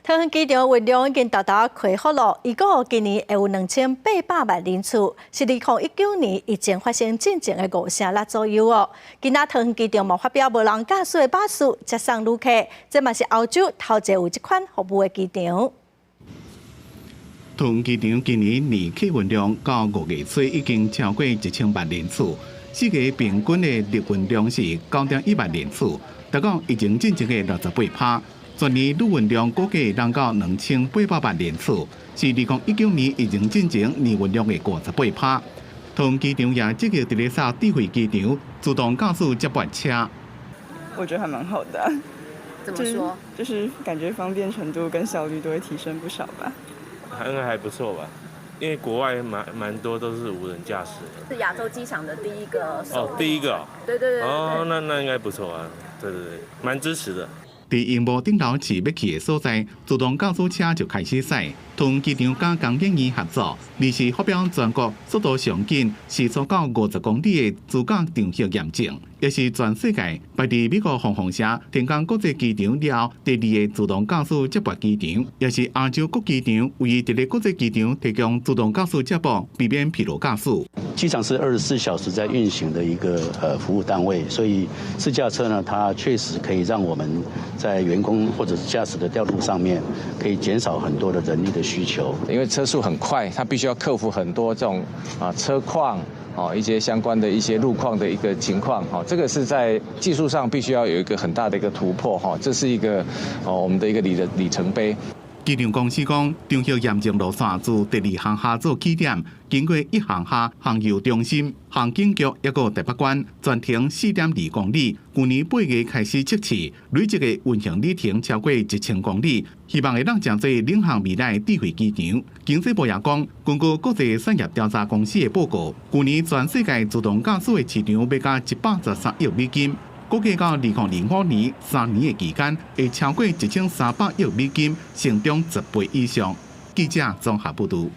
桃園機場運量已經大大恢復咯，預估今年會有2800萬人次，是2019年疫情發生進前的五成六左右哦。今仔桃園機場嘛發表無人駕駛的巴士接送旅客，這嘛是歐洲頭一个有這款服務的機場。桃園機場今年年客運量到5月初已經超過1000萬人次，世界平均的日運量是9.1萬人次，達到疫情進前的68%。全年旅運量估計能到2800萬人次，是2019年疫情進前年運量的58%。桃園機場也積極佇咧掃智慧機場自動駕駛接駁車。我覺得還蠻好的。怎麼說？就是感覺方便程度跟效率都會提升不少吧。應該還不錯吧？因為國外蠻多都是無人駕駛。是亞洲機場的第一個。哦，第一個。對對對。哦，那應該不錯啊。對對對，蠻支持的。佇螢幕頂頭是欲去的所在，自動駕駛車就開始駛。桃園機場佮工研院合作，而是發表全國速度上緊時速到50公里的自駕場域驗證，也是全世界排佇美國鳳凰城天空國際機場了後第二个自動駕駛接駁機場，也是亞洲各機場唯一佇咧國際機場提供自動駕駛接駁，避免疲勞駕駛。機場是24小時在運行的一個服務單位，所以自駕車呢，它確實可以讓我們在員工或者是駕駛的調度上面，可以減少很多的人力的需求。因為車速很快，它必須要克服很多這種啊車況啊一些相關的一些路況的一個情況，哈，這個是在技術上必須要有一個很大的一個突破，哈，這是一個哦我們的一個里程碑。機場公司講，場域驗證路線自第二航廈做起點，經過一航廈航遊中心、航警局，抑閣台北關，全程4.2公里。去年8月開始測試，累計的運行里程超過1000公里，希望會當成做領航未來智慧機場。經濟部也講，根據國際產業調查公司的報告，去年全世界自動駕駛的市場欲到113億美金。估計到2025年3年的期間，會超過1300億美金，成長10倍以上。記者綜合報導。